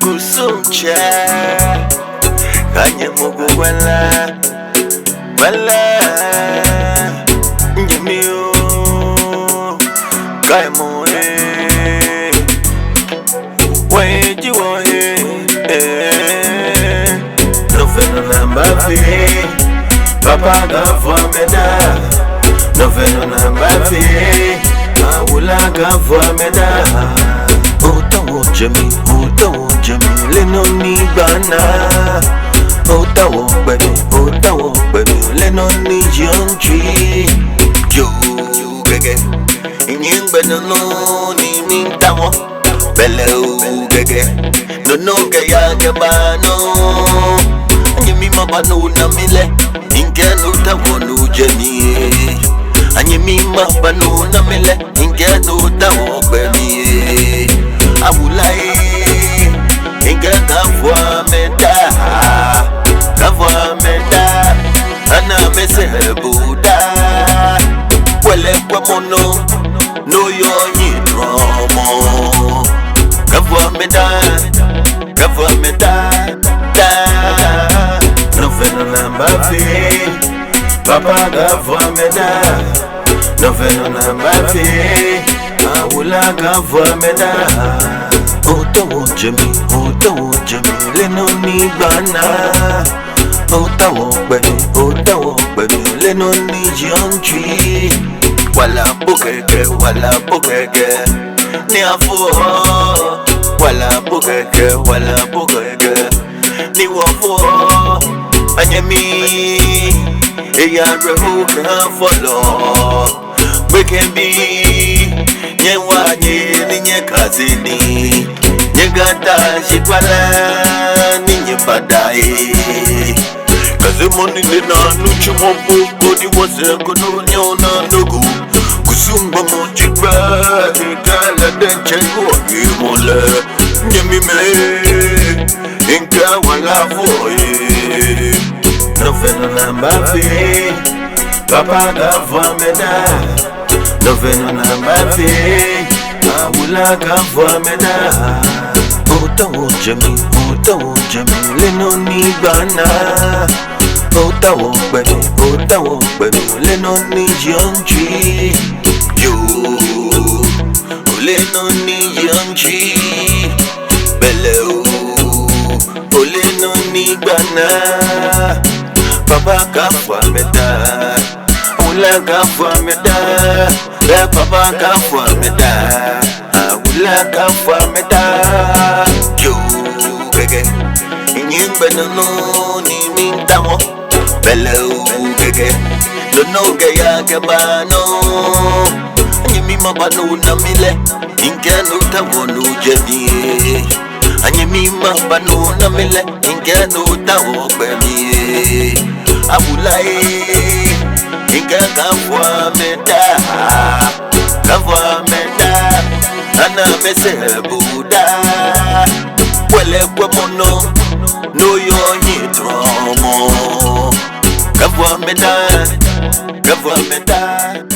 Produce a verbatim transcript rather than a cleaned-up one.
Kusum tsɛ, kanye mugu wala, wala, nyɛmi oo, kai mo ee, wei ji wɔ ee, ee. Nɔ fɛɛ nɔ ni mibafee, Papa Ga fɔ mi daa. Nɔ fɛɛ nɔ ni mibafee, Awula Ga fɔ mi daa. Ootao ojɛ mi, ootao ojɛ mi, ole nɔ ni gbaa naa. Ootao ogbɛ mi, ootao ogbɛ mi, ole nɔ ni ji otsui. Yoo, gɛgɛ. Nyɛmi gbɛ nɔ nɔ ni miitao. Belɛ oo gɛgɛ, nɔ nɔ kɛya kɛba nɔ. Anyɛmi maba ni ona mi lɛ, mikɛɛ ni ootao ni ojɛ mi. Anyɛmi maba ni ona mi lɛ, mikɛɛ ni ootao ogbɛ mi. Awula ee, mikɛɛ Ga fɔ mi daa, Ga fɔ mi daa. Ana mi sɛɛ bo daa. Kwɛlɛ kwɛmɔ nɔ, no yɔɔ nyiɛ dromɔ. Ga fɔ mi daa, Ga fɔ mi daa, daa. Nɔ fɛɛ nɔ ni mibafee, Papa Ga fɔ mi daa. Nɔ fɛɛ nɔ ni mibafee, Awula Ga fɔ mi daa. Ootao ojɛ mi, ootao ojɛ mi, ole nɔ ni gbaa naa. Ootao ogbɛ mi, ootao ogbɛ mi, ole nɔ ni ji otsui. Wala po kɛkɛ, wala po kɛkɛ, ni afɔ. Wala po kɛkɛ, wala po kɛkɛ, ni wɔfɔ. Anyɛmi, eya rɛ ho kɛ afɔlɔ. Gbekɛbii, nyɛwa nyɛ ni nyɛkase nii, nyɛkata shi kpala ni nyɛbada ee. Kasemɔ ni lɛ naa nitsumɔ po, koni wɔsɛɛ ko nɔ nyɛ ona nɔ ko. Kusum gbɔmɔ ji kpaa, ekala diɛŋtsɛ ko yɛ mɔ lɛ. Nyɛmimɛi, mikɛɛ wala fɔ ee. Nɔ fɛɛ nɔ ni mibafee, Papa Ga fɔ mi daa. Nɔ fɛɛ nɔ ni mibafee, Awula Ga fɔ mi daa. Ootao ojɛ mi, ootao ojɛ mi, ole nɔ ni gbaa naa. Ootao ogbɛ mi, ootao ogbɛ mi, ole nɔ ni ji otsui. Yoo, ole nɔ ni ji otsui. Belɛ oo, ole nɔ ni gbaa naa. Papa Ga fɔ mi daa. Awula Ga fɔ mi daa. Ee, Papa Ga fɔ mi daa. Awula Ga fɔ mi daa. Yoo, gɛgɛ. Nyɛmi gbɛ nɔ nɔ ni miitao. Belɛ oo gɛgɛ. Nɔ nɔ kɛya kɛba nɔ. Anyɛmi maba ni ona mi lɛ, mikɛɛ ni ootao ni ojɛ mi. Anyɛmi maba ni ona mi lɛ, mikɛɛ ni ootao ogbɛ mi. Awula ee, mikɛɛ Ga fɔ mi daa, Ga fɔ mi daa. Ana mi sɛɛ bo daa. Kwɛlɛ kwɛmɔ nɔ, no yɔɔ nyiɛ dromɔ. Ga fɔ mi daa, Ga fɔ mi daa.